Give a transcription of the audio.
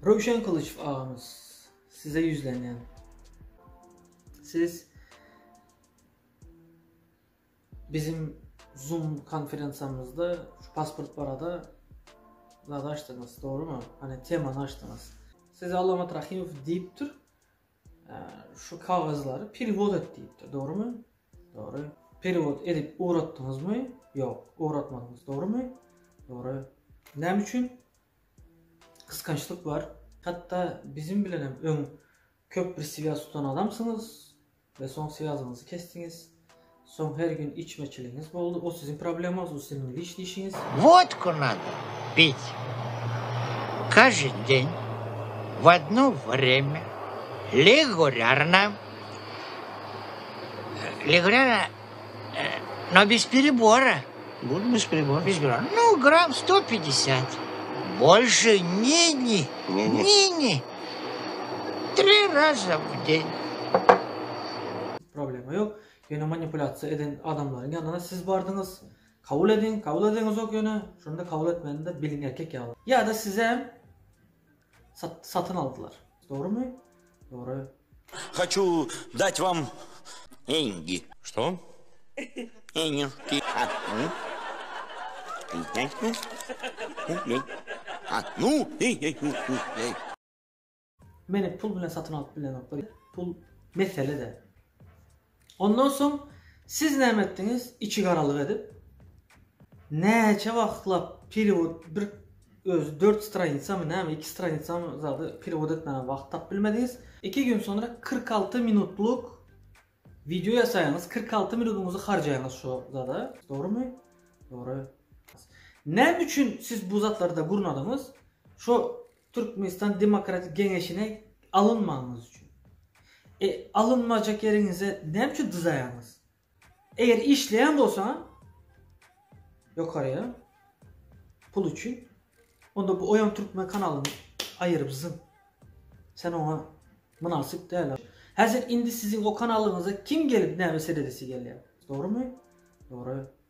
Röwşen Gylyjow agamyz size ýüzlenýän. Siz bizim Zoom konferensiýamyzda şu pasport barada zat açdyňyz, dogrymy? Hani temany açdyňyz. Size Allamat Rahimow diýipdir, şu kagyzlary perewod et diýipdir, dogrymy? Dogry. Perewod edip ugratdyňyzmy? Ýok, ugratmadyňyz, dogrymy? Dogry. Näme üçin? Gysgançlyk bar. Hatda bizim bilenem öň köp bir swýaz tutan adamsyňyz we soň swýazyňyzy kesdiňiz. Soň her gün içmeçiligiňiz boldy. O siziň problemaňyz, o siziň liçnyý işiňiz. Водку надо пить каждый день в одно время регулярно. Регулярно, но без перебора. Буду без перебора. Без перебора. Ну, грамм 150. Больше не-не. Не-не. Не-не. Три раза в день. Problema ýok. Ýöne manipulýasiýa eden adamlaryň ýanyna siz bardyňyz. Kabul ediň, kabul edeňizok ýöne şonda kabul etmäni-de biliň erkek ýaly. Ýa-da sizem satyn aldylar. Dogrymy? Dogry. Хочу дать вам деньги. Что? Денежки. Ну, Meni pul bilen satyn alyp bilenoklar. Pul mesele däl. Ondan soň siz näme etdiňiz? Içi garalyk edip näçe wagtlap perewod bir özi dört stranitsamy näme iki stranitsamy zady perewod etmäge wagt tapyp bilmediňiz. Iki gün soňra 46 minutlyk wideo ýasaýaňyz, 46 minutyňyzy harjaýaňyz şo zada. Dogrymy? Dogry. Näme üçin siz bu zatlary da gurnadyňyz? Şo Türkmenistan Demokratik Geňeşine alynmagyňyz üçin. E, alynmajak ýeriňize näme üçin dyzaýaňyz? Eger işleýän bolsaň, ýokarýa pul üçin, onda bu Oýan Türkmen kanalyny aýyryp zyň. Sen oňa mynasyp däl. Häzir indi siziň o kanalyňyza kim gelip näme seredesi gelýär? Dogrymy? Dogry.